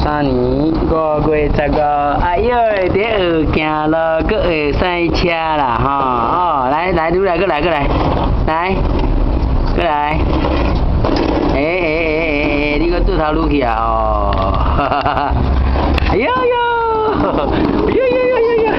三年5月15，哎喲，佇咧學行路，閣會駛車啦，吼哦，來來，愈來，閣來，閣來，來，閣來，欸欸欸欸欸，你閣倒頭愈去啊？哦，哈哈哈哈，哎喲喲，哎喲喲喲喲喲。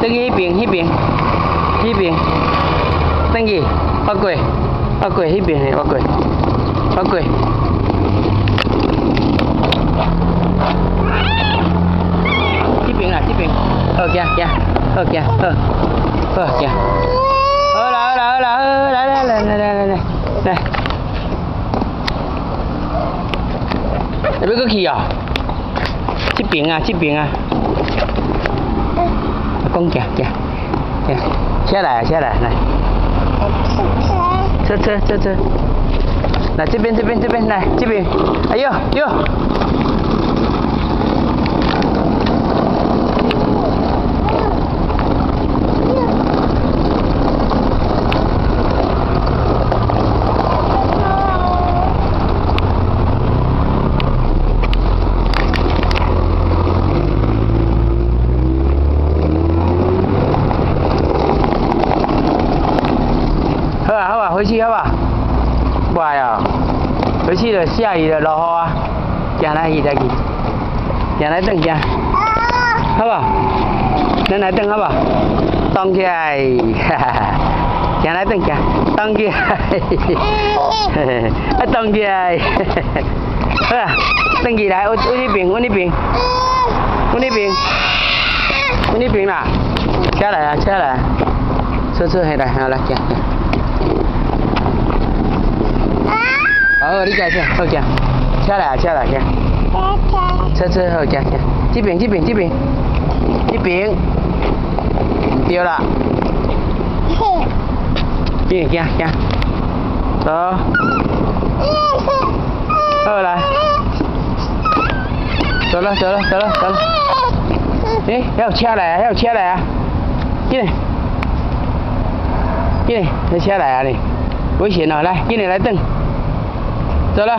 轉去彼邊，彼邊，彼邊，轉去，越過，越過彼邊的，越過，越過。這邊啦，這邊，好行行，好行，好，好行。好啦好啦好啦，好來來來來來來來，來。欲閣去哦？這邊啊，這邊啊。講行行行，車來車來來，車車車車，來這邊這邊這邊來這邊，哎喲喲。好啊好啊，回去好吧？無愛哦，回去就下雨了，落雨啊，行來去再去，行來轉行，好無？咱來轉好無？動起來，哈哈哈！行來轉行，動起來，嘿嘿，啊動起來，好啊，轉起來，阮阮彼邊，阮彼邊，阮彼邊，阮彼邊啦，車來啊，車來，車車下來，好來行行。好，你開車，好行，車來啊，車來行。車車好行行，這邊這邊這邊，這邊，毋對啦。這邊行行，走。好來，走了走了走了走了。欸，遐有車來啊，遐有車來啊，進來，進來，遐車來啊哩，危險哦，來，進來來轉。走了。